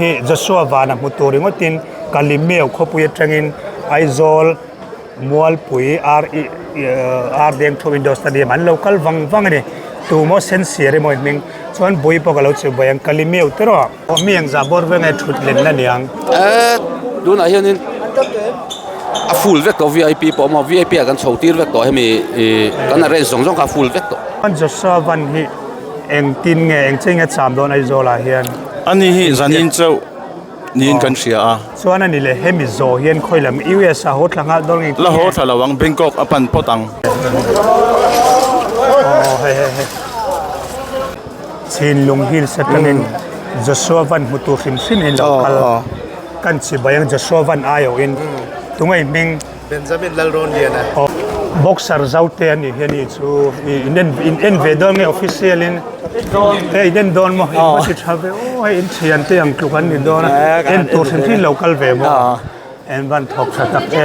hi Joshua vana hmu tur ringawtin Kalimeu khawpui atangin Aizawl Mualpui R R Dengthu Indoor Stadium an lo kal vang vang a ni. Tumaw Sensiar emaw hming chuan bui pawh ka lo chhuk bai ang Kalimeu te rawh. Mi eng zah bawr veng e thut len na niang. Eh tunah hianin a full vek tawh vip pawh a awm a vip ah kan chho tir vek tawh hemi ih kan arrange zawng zawng kha a full vek tawh. Joshua Van hi engtin nge eng chen nge cham dawn Aizawl ah hian. Ani hi zanin chauh niin kan hria a. Chuan ani leh hemi zawh hian khawi lam US ah haw thla nghal dawn nge. La haw thla lo ang Bangkok a pan phawt ang. Aw hei hei hei. Chhinlung Hills atangin Joshua Van hmu tur hrim hrim in lo kal kan chibai ang Joshua Van aiawhin tunge hming Benjamin Lalrawnliana. Boxer Zote a nih hi ani chu in en in en ve dawn nge official in hei in en dawn maw in va ti tha ve aw hei in thian te ang tluk an ni dawn a en tur hrim hrim lo kal ve maw en van thawk tha tak em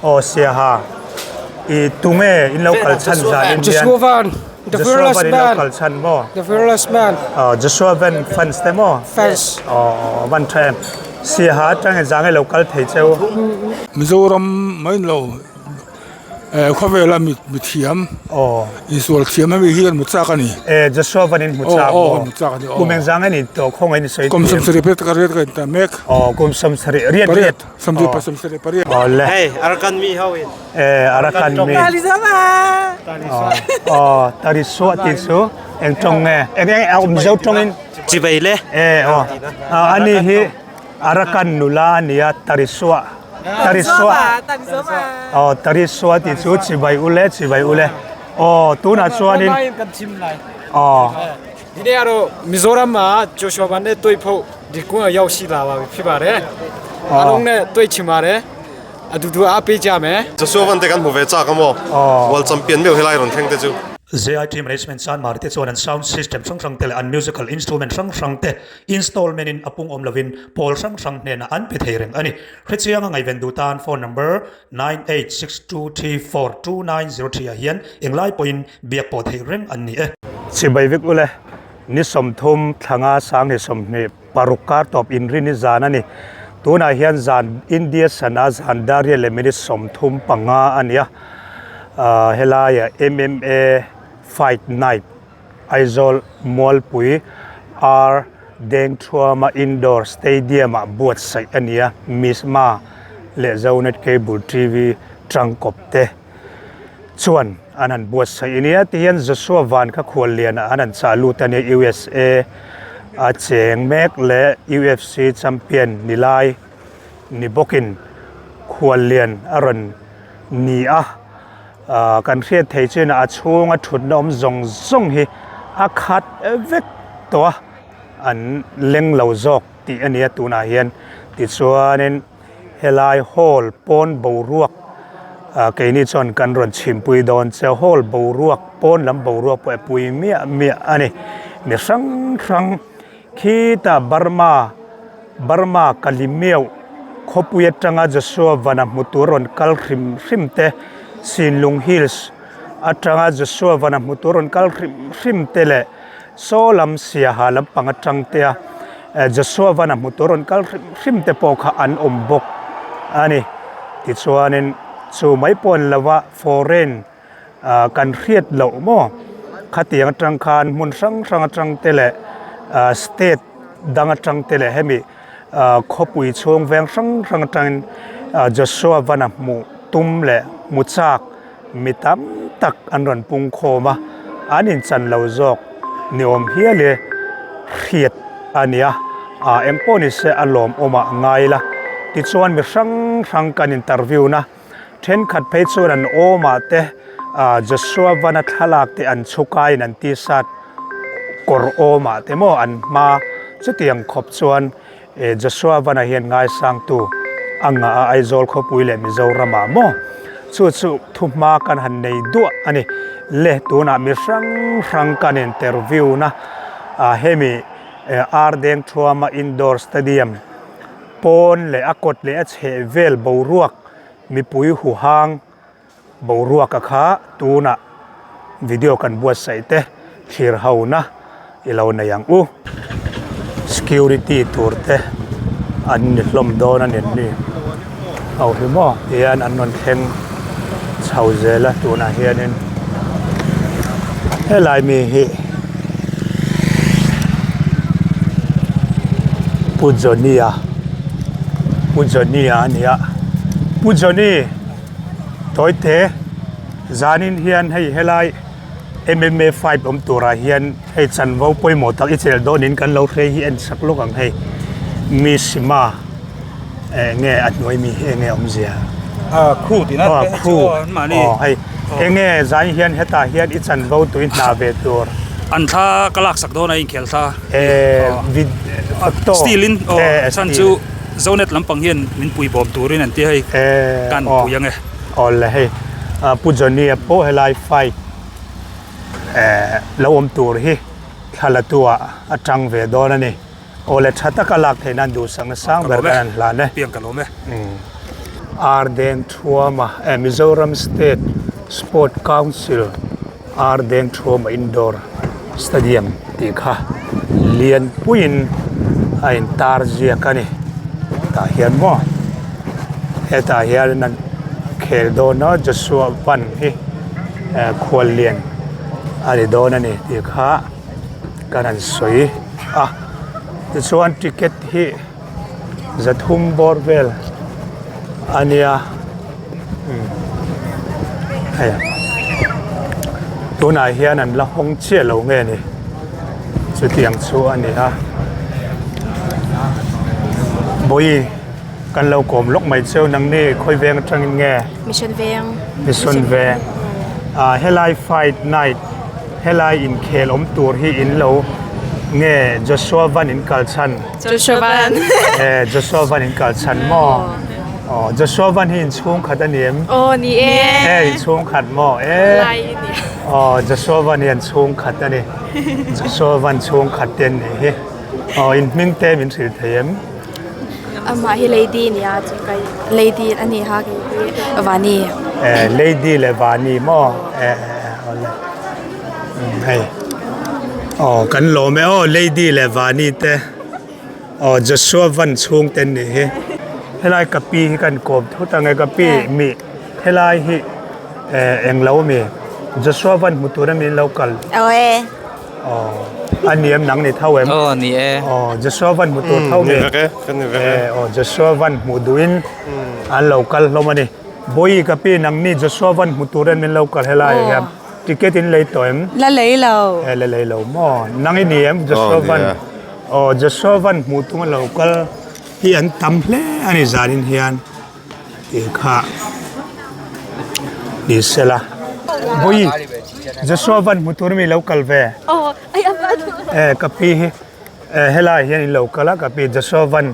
aw Siaha i tunge in lo kal chhan zan in hian. The Fearless Joshua Van in lo Man. kal chhan maw? The Fearless Man. Aw, Joshua Van fans te maw? Fans. Aw, van tha em. Siaha atang e zang e lo kal thei cheu. Mizoram mai ni lo eh khawvela mi mithiam Aw. insual thiam hemi hi kan hmu chak a ni. Eh, Joshua Van in hmu chak Aw, aw, maw? hmu chak a ni, aw. Kum eng zang e ni tawh khawngaih ni sawi Kum thiam. 70 pet ka riat ka intan mek. Aw, kum 70 riat riat. Pariat, 70 pa 70 pariat. Aw le. Hei, Arakan mi ho in. Eh, Arakan mi. Aw, Tarisua tih chu eng tawng nge? Eng eng a Mizo tawngin? Chibai le. Eh, aw. Ani hi Arakan nula a nia, Tarisua. Tarisua. Aw, Tarisua tih chu chibai ule, chibai ule. Aw, tunah chuanin. Aw. Dine aro Mizoram ah Joshua Van ne toi pho dikung a yau si la wa phi ba re. Along ne toi chima re. A duhduh ah pe cia me. Joshua Van te kan hmu ve chak a maw? World Champion meuh helai rawn thleng te chu. ZIT Management Sanmar te chuan an sound system hrang hrang te leh an musical instrument hrang hrang te installment in a pung awm lovin pawl hrang hrang hnenah an pe thei reng a ni. Hrechianga ngaihven duh tan phone number 9862342903 ah hian englai pawhin biak pawh theih reng an ni e. Chibai vek ule, ni 30 thlanga 20 Paruk kar tawp inrin hi zan a ni. Tunah hian zan India sana zan dar riat leh minute 35 a ni a. Ahh helaiah MMA Fight Night Aizawl Mualpui R Dengthuama Indoor Stadium ah buatsaih a ni a. Misma leh Zonet Cable TV tangkawp te chuan an han buatsaih a nia tihian Joshua Van kha khuallianah an han chah lut a nia USA a cheng mek leh UFC champion ni lai ni bawkin khuallian a rawn ni a ah kan hriat thei chin a chhunga thutna awm zawng zawng hi a khat vek tawh a an leng lo zawk tih a nia tunah hian tichuanin. Helai hall pawn boruak ah keini chuan kan rawn chhimpui dawn che hall boruak pawn lam boruak pawh a pui miah miah a ni mi hrang hrang khitah Burma Burma Kalimeuh khawpui atanga Joshua Vana hmu tur rawn kal hrim hrim te Sinlung Hills atanga Joshua Vana hmu tur rawn kal hrim hrim te leh Saw lam Siaha lampang atang te a Joshua van a hmu tur rawn kal hrim hrim te pawh kha an awm bawk a ni. Tichuanin chu mai pawh an lova foreign ah kan hriat loh maw khatiang atang khan hmun hrang hrang atang te leh ah state dang atang te leh hemi ah khawpui chhung veng hrang hrang atangin ah Joshua van a hmuh tum leh hmu chak Mi tam tak an rawn pung khawm a, an inchan lo zawk ni awm hial e hriat a nia, ah eng pawh ni se a lawmawm ah ngai la. Tichuan mi hrang hrang kan interview na thenkhat phei chuan an awm ah te ah Joshua Van-a thlalak te an chhukaiin an t-shirt kawr awm ah te maw an hma chutiang khawp chuan E Joshua Vana hian ngaisangtu a ngah a Aizawl khawpui leh Mizoramah maw? Chu chu thuhma kan han nei duah a ni. Le tunah mi hrang hrang kan interview na ah hemi Ar Dengthuama Indoor Stadium pawn leh a kawt leh a chheh vel boruak mipui huhang Boruaka kha tunah video kan buatsaih te thlir ho na i lo nei ang u. Security tur te an ni hlawm dawn a ni ni ho hi maw tihian an rawn thleng chho zel a tunah hianin helai mi hi Pu Johnny-a Pu Johnny-a a ni a Pu Johnny tawite zanin hian hei helai. MMA fight awm turah hian hei chanvo pawimawh tak i chelh dawnin kan lo hrei hi en sak lawk ang hei Mishima eh nge a hnuai mi hi enge awmzia Ah crew tihna ah crew aw hei enge zai hian hetah hian i chanvo tui hna ve tur an thla ka lak sak dawn a inkhel thla eh vid photo still in aw chhan chu zonet lampang hian min pui bawm turin an tia hei kan pui ange. Awle hei Pu Johnny-a pawh helai fight eh lo awm tur hi thla la tu ah a tang ve dawn a ni. Awle tha taka lak theih nan duhsakna sang ber kan han hlan e. Piang ka lawm e. Ardeng Thuama eh Mizoram State Sport Council Ardeng Thuama Indoor Stadium tih kha lianpuiin a intar ziak a ni tah hian maw hetah hian an khel dawn a Joshua Van hi eh khuallian a ni dawn a ni tih kha kan han sawi a tichuan ticket hi zathum bawr vel a nia. Hei tunah hian an la hawng chiah lo nge ni chutiang chu a ni a bawi kan lo kawm lawk mai cheu nangni khawi veng atangin nge Mission veng Mission veng ah helai fight night helai inkhel awm tur hi in lo nge Joshua van in kal chhan Joshua van eh Joshua van in kal chhan maw. Aw Joshua van hi inchhung khat a ni em? Aw ni e. E inchhung khat maw? E. Lai i ni. Aw Joshua van hi an chhung khat a ni. Joshua van chhung khat te an nih hi. Aw in hming te min hrilh thei em? Amah hi Lady a ni a chu kai Lady a ni ha kei hi Vani. E Lady leh Vani maw? E aw le. Hei. Aw kan lawm e aw Lady leh Vani te. Aw Joshua van chhung te an nih hi. Helai ka pi hi kan kawm thut ang e ka pi mi helai hi eh eng lo mi Joshua van hmu tur ami an lo kal. Aw e. Aw a ni em nang ni tho em? Aw ni e. Aw Joshua van hmu tur tho mi. Ni vek e kan ni vek e. Aw Joshua van hmuh duhin an lo kal hlawm a ni. Bawihi ka pi nang ni Joshua van hmu tur em in lo kal helai ah hian ticket in lei tawh em? La lei lo. Eh la lei lo maw? Nang i ni em Joshua van? Aw Joshua van hmuh tum a lo kal hi an tam hle a ni zanin hian tih kha ni sela. Bawihi Joshua van hmu tur mi lo kal ve? Eh ka pi hi. Eh helai hian in lo kal a ka pi Joshua van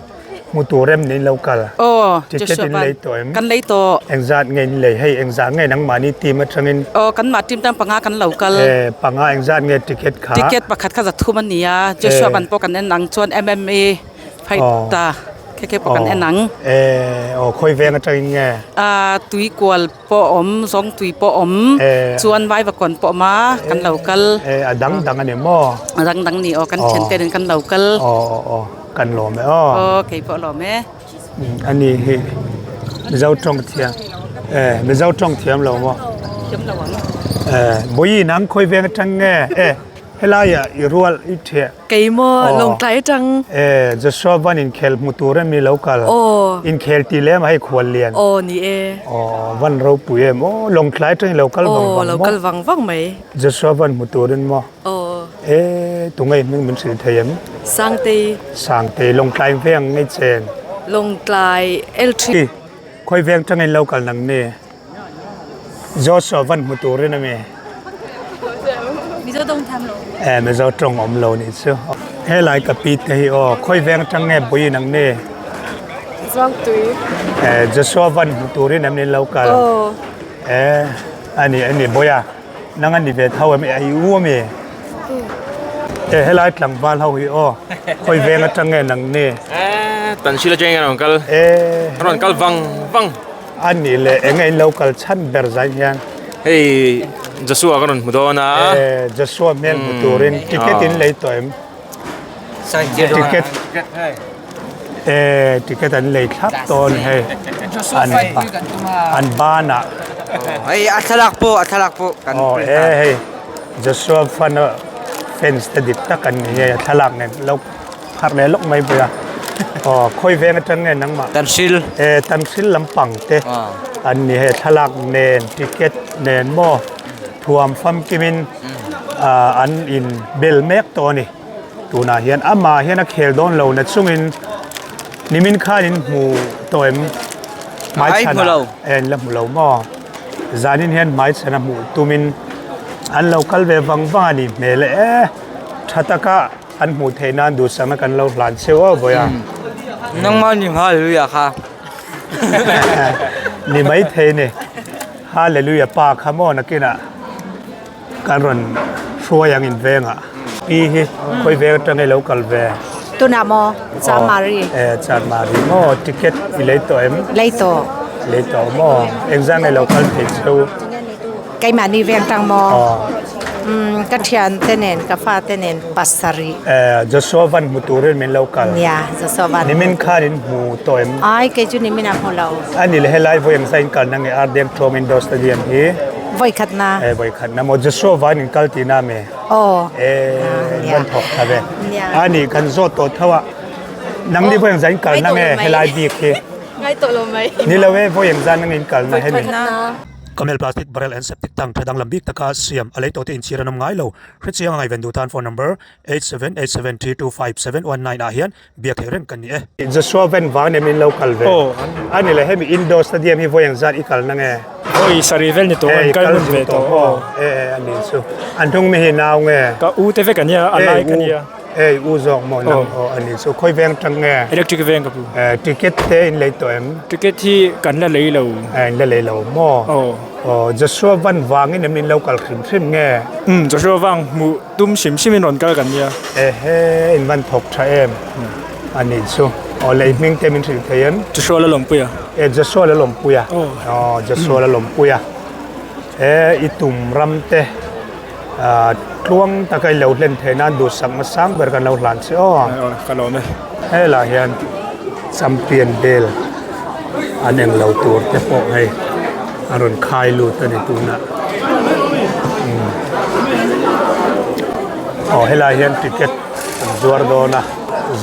hmu tur em ni in lo kal? Aw Ticket Joshua in van lei tawh em? kan lei tawh. Engzat nge in lei hei engzat nge nangmahni team atangin? Aw kanmah team tan panga kan lo kal. Eh panga engzat nge ticket kha? Ticket pakhat kha zathum a ni a Joshua van pawh kan en ang chuan MMA fight ta khe khe pawh kan en ang. Eh aw khawi veng atangin nge? Ah tuikual pawh awm zawng tui pawh awm chuan vaivakawn pawh awm a kan lo kal eh a dang dang a ni maw a dang dang ni aw kan thian te nen kan lo kal aw aw aw kan lawm e aw aw kei pawh lawm e a ni hi mizo tawng thiam eh mizo tawng thiam lo maw thiam lo ang eh bawihi nang khawi veng atang nge eh helaiah i rual i thiah Keimah Lawngtlai atang. E Joshua van inkhel hmu tur em i lo kal. Aw. Inkhel tih lem a hei khual lian. Aw ni e. Aw van ropui em aw Lawngtlai atang i lo kal vang vang maw. Aw lo kal vang vang mai. Joshua van hmu turin maw. Aw. E tunge hming min hrilh thei em? Sangtei. Sangtei Lawngtlai veng ngei chen. Lawngtlai L3. Khawi veng atang in lo kal nang ni? Joshua van hmu turin a mi? Mizo tawng tham lo. Eh Mizo tawng awm lo nih chu. Helai ka pi te hi aw khawi veng atang nge pui in ang ni? Zuang tui. Eh Joshua van hmu turin em ni lo kal? Aw. Eh ani ani Bawia nang ani ve tho em i u ami? Eh helai tlangval ho hi aw khawi veng atang nge nang ni? Eh tan sila cheng an rawn kal. Eh an rawn kal vang vang. A nih leh eng in lo kal chhan ber zai hian. Hei Joshua ka rawn hmu dawn a. Eh Joshua hmel hmu turin ticket in lei tawh em? Ticket e ticket an lei thlap dawn hei an an banah. Hei a thlalak pawh a thlalak pawh kan print a. Aw e hei Joshua Van a fans te dik tak an ni hei a thlalak nen lo pharh leh lawk mai pawh a. Aw khawi veng atang nge nangmah? Tanhril. E Tanhril lampang te an ni hei thlalak nen ticket nen maw thuam famkimin an in bel mek tawh a ni. Tunah hian amah hian a khel dawn lo na chungin nimin khan in hmu tawh em? Hmaichhanah e an la hmu lo maw? Zanin hian hmaichhan a hmuh tumin an lo kal ve vang vang a ni hmel e. Tha taka an hmuh theih nan duhsakna kan lo hlan cheu aw vawi a. Nangmah ni Hallelujah kha. Ni maithei ni. Hallelujah pa kha maw nakinah. Kan rawn hruai ang in vengah. Pi hi khawi veng atang i lo kal ve? Tunah maw? Chanmari. E Chanmari maw? Ticket i lei tawh em? Lei tawh. Lei tawh maw? Engzah nge lo kal thei cheu? Keimahni veng tang maw? Umm ka thiante nen ka fate nen pasarih. E Joshua van hmu turin min lo kal. Nia Joshua van. Nimin khan in hmu tawh em? Ai kei chu nimin a hmu lo. A ni le helai vawi engzah in kalna nge Ardeng Tlawm Indoor Stadium hi? Vawi khatna. E vawi khatna maw Joshua van in kal tihna mi? Aw. E van thawk tha ve. A ni kan zawt tawh tho a. Nang ni vawi engzah in kalna nge helai bik hi? Ngai tawh lo mai. Ni lo e vawi engzah nang in kalna hemi? Vawi khatna. Camel plastic barrel and septic tank tha danglam bik taka siam a lei tawhte inchhir an awm ngai lo. Hrechiang a ngaihven duh tan phone number 8787325719 ah hian biak theih reng kan ni e. Joshua Van vang nen min lo kal ve. A ni le hemi indoor stadium hi vawi ang zat i kal na nge? Vawi sarih vel ni tawh an kal hmun ve tawh. Aw e e a ni chu. An hnung mi hi nau nge? Ka u te vek a nia a lai ka nia. Ei u zawk maw nang aw a ni chu. Khawi veng tang nge? Electric veng ka pu. Ticket te in lei tawh em? Ticket hi kan la lei lo. In la lei lo maw? Aw Joshua Van vangin em in lo kal hrim hrim nge? Umm Joshua Vang hmuh Tum hrim hrim in rawn kal kan nia. Ehe in van thawk tha em a nih chu. Aw lei hming te min hrilh thei em? Joshua Lalawmpuia. E Joshua Lalawmpuia. Aw Joshua Lalawmpuia. E i tum ram te tluang taka i lo hlen theih nan duhsak hmasang ber kan lo hlan che aw. Aw ka lawm e. Helah hian champion bel an eng lo tur te pawh hei a rawn khai lut a ni tunah aw helai hian ticket an zuar dawn a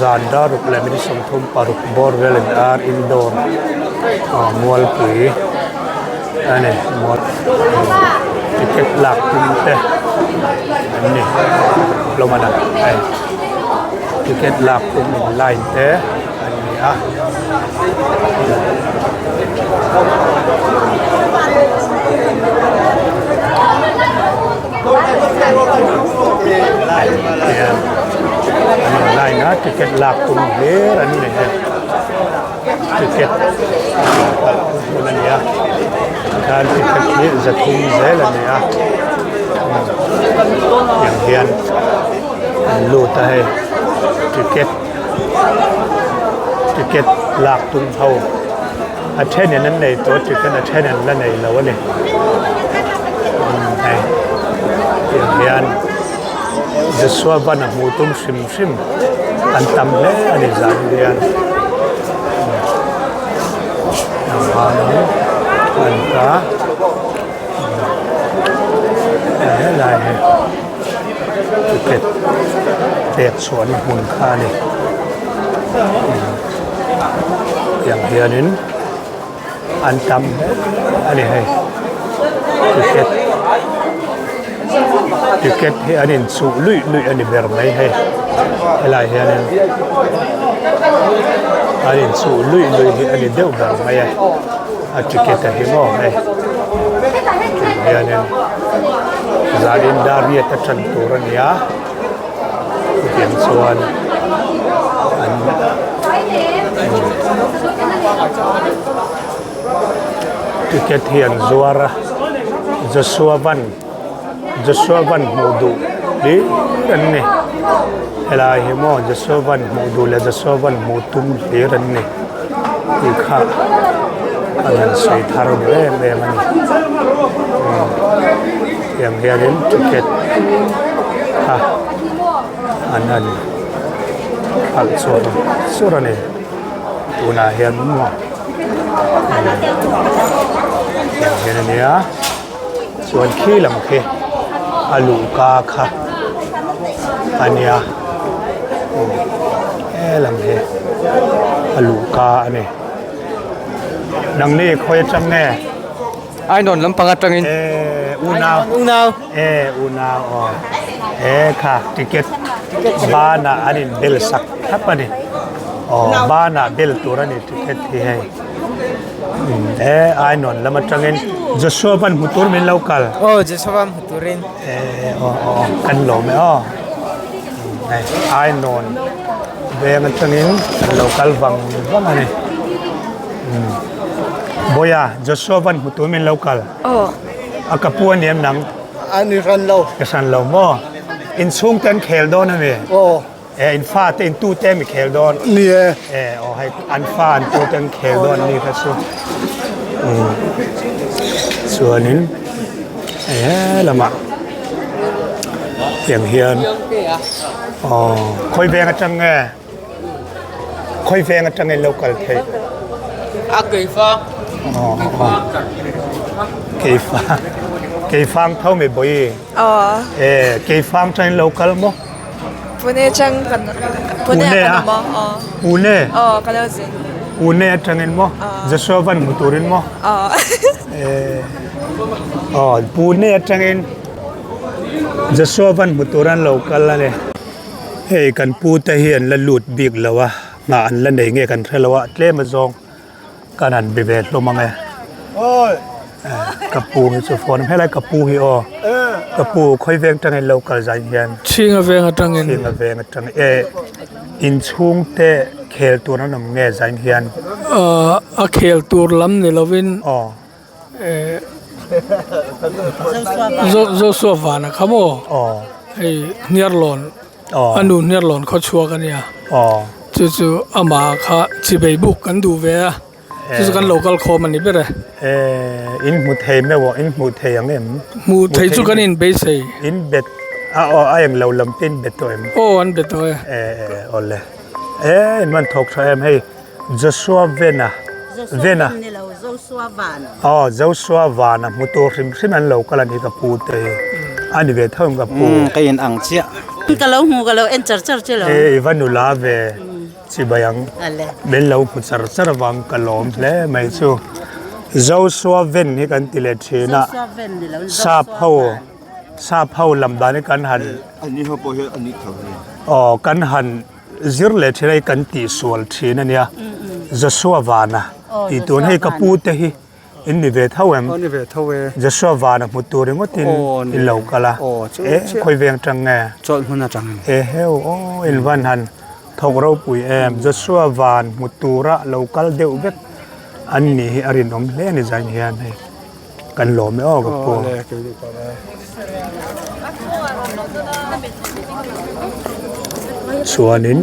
zan dar ruk leh minute 36 bawr vel in ar indoor aw mualpui a ni mual ticket lak tum te an ni hlawm a ni hei ticket lak tum in line te. An ni a. Hian an line a ticket lak tum hlir an ni hei ticket hmun a ni a tikhan ticket hi zathum zel a ni a tiang hian an lut a hei ticket. Ticket lak tum ho a then in an nei tawh ticket a then an la nei lo a ni hei tiang hian Joshua van a hmuh tum hrim hrim an tam hle a ni zan hian an ta helai hi. Ticket pek chhuahna hmun kha a ni. Tiang hianin an tam hle a ni hei. Ticket ticket hi an inchuh luih luih a ni ber mai hei. Helai hianin an inchuh luih luih hi a ni deuh ber mai a. A ticket a hi maw hei. Tiang hianin. Zanin dar riat a tan tur a ni a, chutiang chuan an ticket hi an zuar a, Joshua van Joshua van hmuh duh hlir an ni, helai hi maw Joshua van hmuh duh leh Joshua van hmuh tum hlir an ni tih kha an han sawi thar duh em em a ni. Tiang hianin ticket kha an han. Alh chhuah sur a ni tunah hian maw tiang hian a nia chuan khi lam khi a luhka kha a nia helam hi a luhka a ni nangni khawi atang nge. Ainawn lampang atangin. Eh unau. Unau. Eh unau aw. Eh kha ticket banah an in bel sak thlap a ni. Aw banah bel tur a ni ticket hi hei. Eh Ainawn lam atangin Joshua van hmu tur min lo kal. Aw Joshua van hmu turin. Eh aw aw kan lawm e aw. Hei Ainawn veng atangin an lo kal vang vang a ni. Bawiha, Joshua van hmu tur min lo kal. Aw. A ka pu a ni em nang? A ni hran lo. Ka hran lo maw? In chhungte an khel dawn a mi? Aw. E, in fa te, in tu te mi khel dawn? Ni e. E, aw hei, an fa an tu te an khel dawn ni kha chu. Umm. Chuanin hei he lamah tiang hian aw khawi veng atang nge? Khawi veng atangin lo kal theih? A keifa. Keifa. Keifang tho mi bawi. Aw. E keifang tangin lo kal maw? Pune tang kan Pune a kan awm a. Aw. Pune. Aw ka lo zin. Pune atangin maw? Joshua van hmu turin maw? Aw. E aw Pune atangin Joshua van hmu tur an lo kal a ni. Hei kan pu te hi an la lut bik lo a nghah an la nei nge kan hre lo a tlem a zawng kan han be ve hlawm ang e ka pu hi chu phone helai ka pu hi aw ka pu khawi veng tangin lo kal zai hian Chhinga veng atangin Chhinga veng atang e inchhung te khel tur an awm nge zai hian a khel tur lam ni lovin aw Joshua vana kha maw hei Hniarlawn a nu Hniarlawn khaw chhuak a nia chu chu amah kha chibei buk kan duh ve a chu chu kan lo kal khawm a ni ber e. In hmu thei meuh aw in hmuh thei ang em? Hmuh thei chu kan inbeisei. In bet a aw a englo lam te in bet tawh em? Aw an bet tawh e. Awle e in man thawk tha em hei. Joshua Vena Vena Aw Joshua Vana hmu tur hrim hrim an lo kal a ni ka pu te hi a ni ve tho em ka pu. Umm ka in ang chiah. Ka lo hmu ka lo en char char che lo. E i va nula ve chibai ang min lo hmu char char avang ka lawm hle mai chu Joshua Ven hi kan ti leh thin a sap ho sap ho lam dan hi kan han aw kan han Zir leh thin a hi kan tihsual thin a nia. Joshua Vana tih tur hei ka pu te hi in ni ve tho em? Aw ni ve tho e. Joshua Vana hmu tur ringawt in in lo kal a. E khawi veng tang nge? Chawlh hmun atang in. E heu aw in van han thawk ropui em. Joshua Van hmu tura lo kal deuh vek an nih hi a rinawm hle a ni zan hian hei. Kan lawm e aw ka pu. Chuanin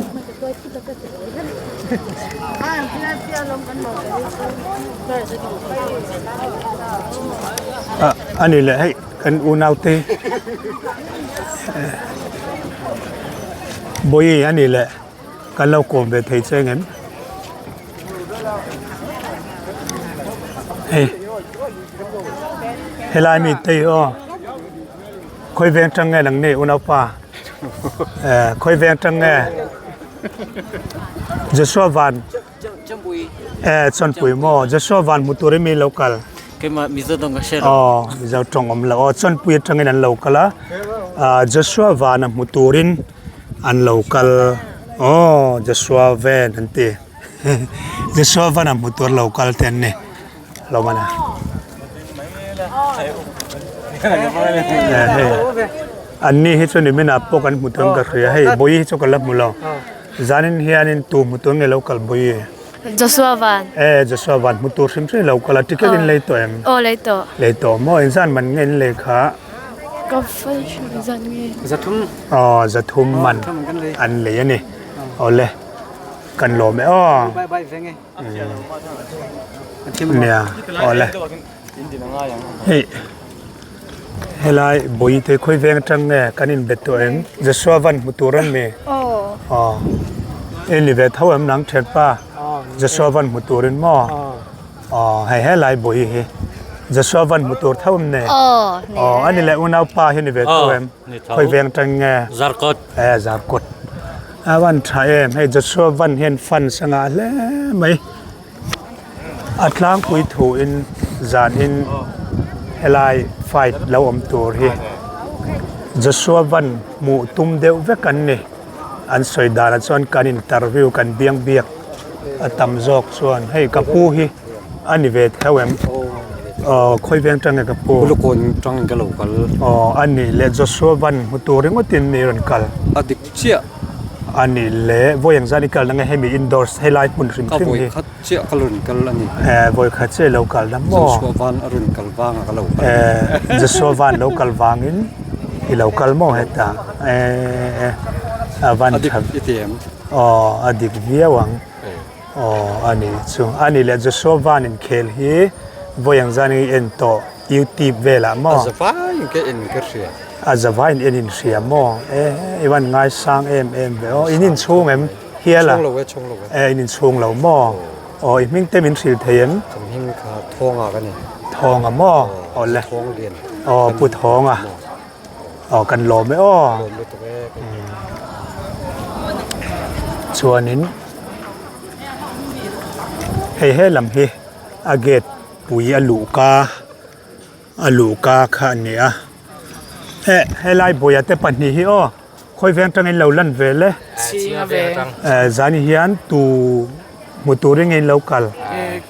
ah ani leh hei kan unau te Bawihi ani leh Kan lo kawm ve thei che ngem? Hei helai mi te hi aw khawi veng tang nge nang ni unaupa eh khawi veng tang nge Joshua van eh chawnpui maw Joshua van hmu turin mi lo kal Keimah Mizo tawng ka hre lo. Aw Mizo tawng awm lo aw chawnpui atangin an lo kal a ah Joshua van a hmu turin An lo kal aw Joshua van an ti Joshua van a hmu tur lo kal te an ni lo man a an ni hi chu nimin ah pawh kan hmu tawn ka hria hei bawi hi chu ka la hmu lo zanin hianin tu hmu tur nge lo kal bawi Joshua van e Joshua van hmu tur hrim hrim lo kal a ticket in lei tawh em aw lei tawh lei tawh maw inzan man nge in lei kha ka phone zan nge zathum Aw zathum man an lei a ni. Awle kan lawm e aw. Nia awle hei helai bawi te khawi veng atang nge kan in bet tawh em Joshua van hmu tur an mi aw I ni ve tho em nang thianpa Joshua van hmu turin maw aw hei helai bawih hi Joshua van hmu tur tho em ni aw a ni leh unaupa hi ni ve tho em khawi veng tang nge Zarkawt e Zarkawt a van tha em hei Joshua van hian fans a ngah hle mai. A tlangpui thuin zanin helai fight lo awm tur hi Joshua van hmuh tum deuh vek an ni. An sawi danah chuan kan interview kan biang biak a tam zawk chuan hei ka pu hi a ni ve theuh em? Aw khawi veng tang nge ka pu? Lukawn tang ka lo kal. Aw a nih leh Joshua van hmu tur ringawtin mi rawn kal. A dik chiah. A nih leh vawi ang zan i kalna nge hemi indoors helai hmun hrim hrim hi. Ka vawi khat chiah ka rawn kal a ni. Eh vawi khat chiah i lo kal na maw? Joshua van a rawn kal vang a ka lo kal. Eh Joshua van lo kal vangin i lo kal maw hetah eh a van tha. A dik i ti em? Aw a dik viau ang. Aw a nih chu. A nih leh Joshua van inkhel hi vawi ang zan i en tawh YouTube velah maw? A zavaiin ka en ka hria. A zavaiin en in hria maw? E i van ngaisang em em ve aw. In inchhung em hial a? Chhung lo e, chhung lo e. E in inchhung lo maw? Aw i hming te min hrilh thei em? Ka hming kha Thawnga ka ni. Thawnga maw? Aw le. Thawng lian. Aw Pu Thawnga. Aw kan lawm e aw. Lawm lutuk e. Chuanin hei he lam hi a gate pui a luhka a luhka kha a ni a eh helai bawia te pahnih hi aw khawi veng atangin lo lan ve le eh zan hian tu hmu turin nge in lo kal eh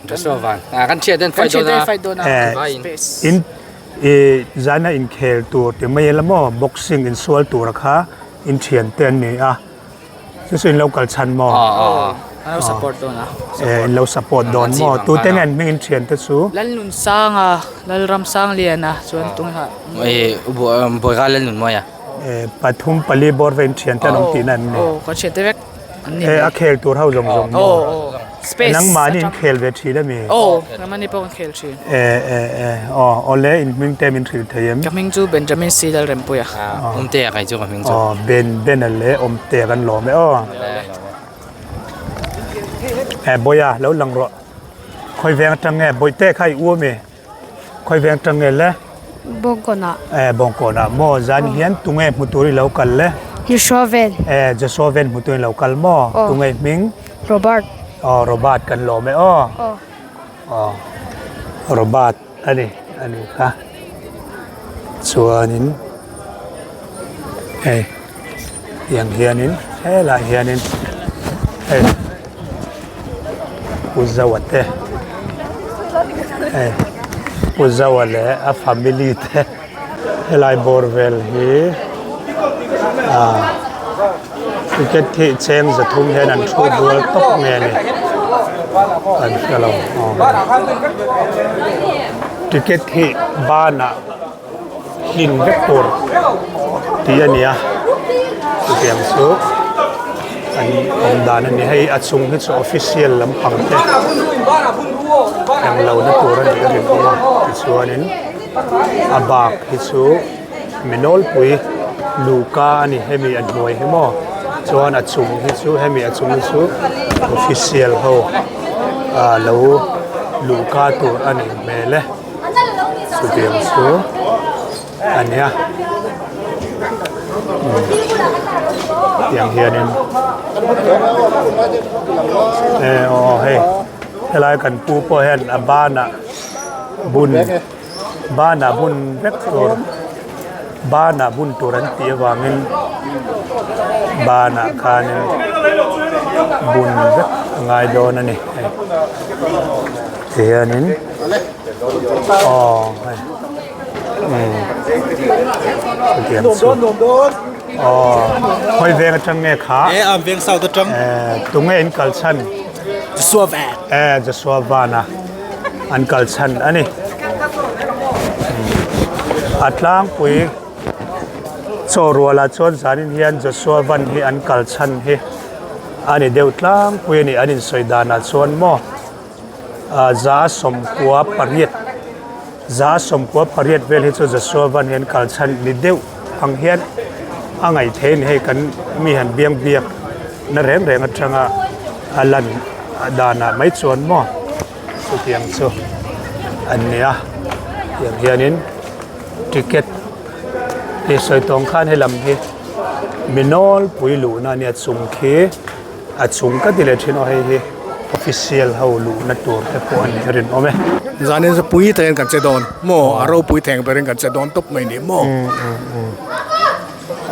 in ih zana inkhel tur ti mai ila maw boxing insual tura kha in thiante an ni a. Chu chu in lo kal chhan maw? An lo support dawn a. Eh, in lo support dawn maw? Tute nge an hming in thian te chu? Lalnunsanga, Lalramsangliana chuan tunge kha? Eh, Bawihra Lalnunmawia. Eh, pathum pali bawr ve in thian te an awm tihna an ni. Aw, kan thian te vek an ni. Eh, a khel tur ho zawng zawng maw? Aw, aw. Space. Nangmahni in khel ve thin a mi? Aw, nangmahni pawh kan khel thin. Eh, eh, eh, aw, awle in hming te min hrilh thei em? Ka hming chu Benjamin C. Lalrempuia. Awmtea kai chu ka hming chu. Aw, Ben, Ben-a leh Awmtea kan lawm e aw. Eh, Bawia, lo lang rawh. Khawi veng atang nge? Bawihte kha i u ami? Khawi veng atang nge le? Bawngkawnah. Eh, Bawngkawnah maw? Zan hian tunge hmu tur i lo kal le? Joshua Ven. Eh, Joshua Ven hmu tur i lo kal maw? Tunge i hming? Robert. Aw, Robert kan lawm e aw. Aw. Aw Robert a ni a ni kha chuanin hei tiang hianin helaiah hianin hei Pu Zoa te hei Pu Zoa leh a family te helai bawr vel hi ah ticket hi cheng zathum hian an thu bual tawp nge ni an hre lo ticket hi banah hlin vek tur tih a ni a chutiang chu an awm dan a ni hei a chung hi chu official lampang te englo na tur a nih a rinawm a tichuanin a bak hi chu mi nawlpui luhka a ni hemi a hnuai hi maw chuan a chung hi chu hemi a chung hi chu official ho ah lo luhka tur a nih hmel e chutiang chu a nia tiang hianin eh aw hei helai kan pu pawh hian a banah bun. Banah bun vek tur banah bun tur an tih avangin banah khanin bun vek a ngai dawn a ni hei tihianin aw hei umm chutiang chu aw khawi veng atang nge kha eh tunge in kal chhan. Joshua Van. Eh, Joshua Van a an kal chhan a ni. A tlangpui chaw rualah chuan zanin hian Joshua Van hi an kal chhan hi a ni deuh tlangpui a ni an insawi danah chuan maw ah za sawmkua pariat za sawmkua pariat vel hi chu Joshua Van hi an kal chhan ni deuh ang hian a ngaih theih a ni hei kan mi han biang biak. na reng reng atanga a lan danah mai chuan maw chutiang chu an nia tiang hianin ticket tih sawi tawng khan helam hi mi nawlpui luhna a nia chung khi a chung ka ti leh thin aw hei hi official ho luhna tur te pawh a nih a rinawm e. Zanin chu pui takin kan che dawn maw a ropui theng berin kan che dawn tawp mai ni maw.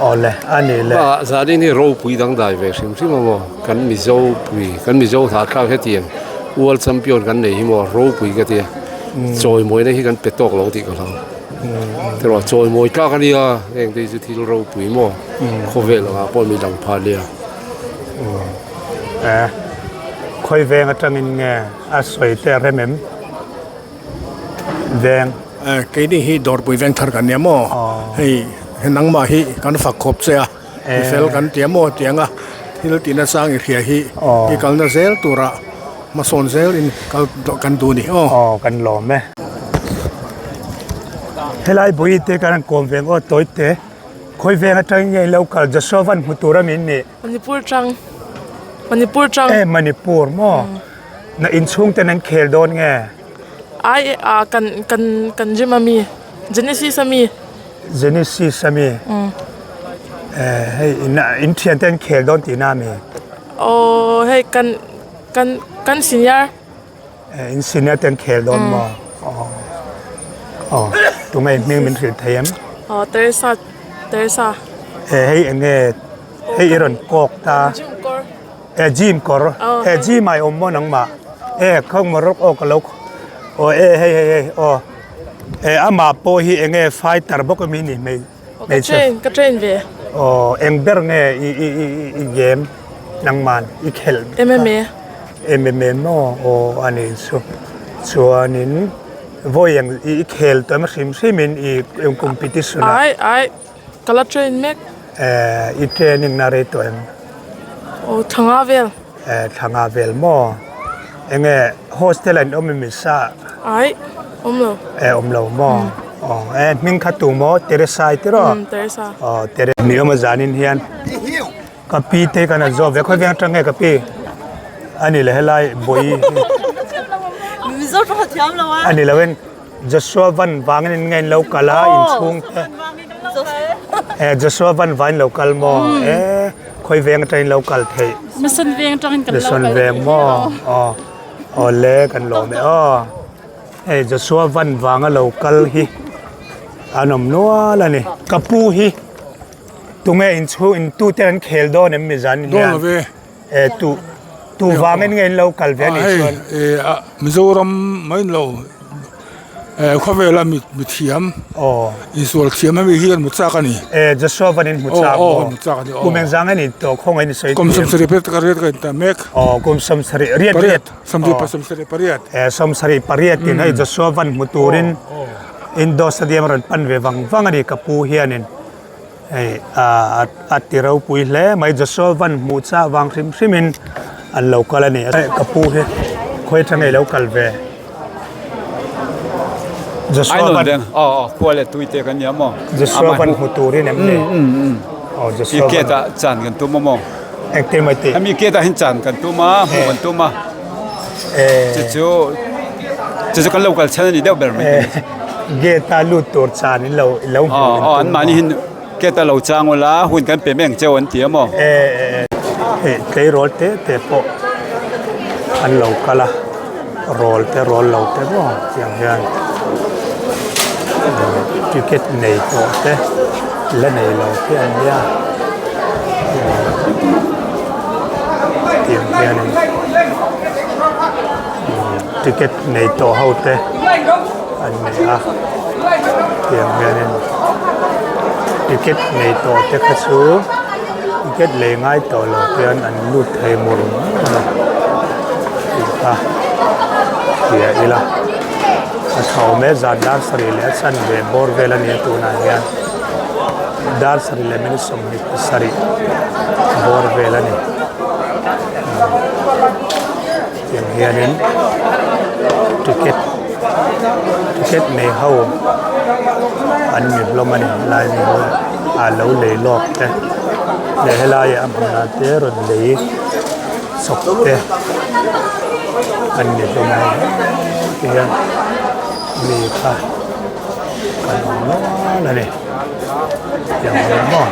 Awle a ni le. Hma zanin hi ropui dangdai ve hrim hrim a maw kan Mizo pui kan Mizo hnah thlak hetiang World Champion kan nei hi maw ropui ka tia chawimawina hi kan pe tawk lo tih ka hlau erawh chawimawi tlak a nia heng te hi chu thil ropui maw khawvel angah pawh mi dang phah nia. Khawi veng atangin nge a sawi te a rem em? Veng. Keini hi dawrpui veng thar kan nia maw? Hei nangmah hi kan fak khawp che a, i fel kan tia maw tiang a thil tih nasang i hria hi i kalna zel turah hmasawn zel in kal kan duh a ni aw. Aw kan lawm e. Helai bui te kan han kawm ve ang aw tawi te khawi veng atangin nge ilo kal Joshua van hmu tur a min nih? Manipur tang Manipur tang. E Manipur maw? Na inchhung ten an khel dawn nge? Ai a kan kan kan gym a mi Genesis a mi. Genesis a mi? Eh hei in in thian te an khel dawn tihna a mi? Aw hei kan kan kan senior. Eh in senior te an khel dawn maw? Aw aw tunge hming min hrilh thei em? Aw Teresa Teresa. Eh hei eng nge hei i rawn kawk ta. Gym kawr. E gym kawr e gym ah i awm maw nangmah e khawng maw rawk aw ka lo aw e hei hei hei aw e amah pawh hi eng nge fighter bawk ami ni hmei ka train ka train ve aw eng ber nge i i i i game nangman i khelh MMA MMA maw aw a nih chu chuanin vawi eng i khel tawh em hrim hrim in i competition ah ai ai Ka la train mek. Eh, i training na rei tawh em? Aw, thla nga vel. Eh, thla nga vel maw? Enge hostel ah in awm em sa? Ai, awm lo. Eh, awm lo maw? Aw, eh, hming kha tu maw? Teresa i ti rawh? Umm, Teresa. Aw, Tere. Ni awm a zanin hian ka pi te kan han zawk ve, khawi veng atang nge ka pi? Ani le helai bawi hi. Mizo tawng a thiam lo a. Ani lo in. Joshua van vangin in nge in lo kal a inchhung te eh Joshua van vain lo kal maw eh khawi veng atangin lo kal theih Mission veng atangin kan lo kal Mission veng maw aw awle kan lawm e aw hei Joshua van vanga lo kal hi an awm nual a ni ka pu hi tunge inchhung in tute an khel dawn em mi zan hian Eh tu tu vangin nge in lo kal ve anih chuan. Hei eh Mizoram mai ni lo eh khawvela mi mithiam insual thiam hemi hi kan hmu chak a ni. Eh Joshua van in hmu chak maw? Aw hmu chak a ni aw. Kum engzang in tawh khawngaih in sawi Kum sawmsarih pariat ka riat ka inta mek. Aw kum sawmsarih riat riat. Sawmsarih pariat. Eh 78 in hei Joshua van hmu turin Indo Stadium a rawn pan ve vang vang a ni ka pu hianin. Hei a a ti ropui hle mai Joshua van hmuh chah vang hrim hrim in an lo kal a ni ka pu hi khawi atang nge ilo kal ve Joshua van aw aw khua leh tui te kan nia maw Joshua van hmu turin em ni aw Joshua van gate ah chan kan tum a maw engtin mai tih hemi gate ah hian chan kan tum a hmuh kan tum a chu chu chu chu kan lo kal chhan a ni deuh ber mai. Gate a lut tur chan in lo lo hmu in tum. An mahni hin gate a lo chang ula hun kan pe mai ang cheu an ti a maw? Hei tleirawl te te pawh an lo kal a, rawl te rawl lo te maw tiang hian ticket nei tawh te la nei lo te an nia tiang hianin. Ticket nei tawh ho te an ni a tiang hianin ticket nei tawh te kha chu ticket lei ngai tawh lo hian an lut thei mur mur a tih kha hria ila a tha awm e zan dar sarih leh a chanve bawr vel a nia tunah hian dar sarih leh minute sawmhnih pasarih bawr vel a ni. Tiang hianin ticket ticket nei ho an ni hlawm a ni lai ni hi a lo lei lawk te. Leh helaiah a hmunah te rawn lei chawp te an ni hlawm a tihian mi kha kan awm nual a ni tiang hian maw.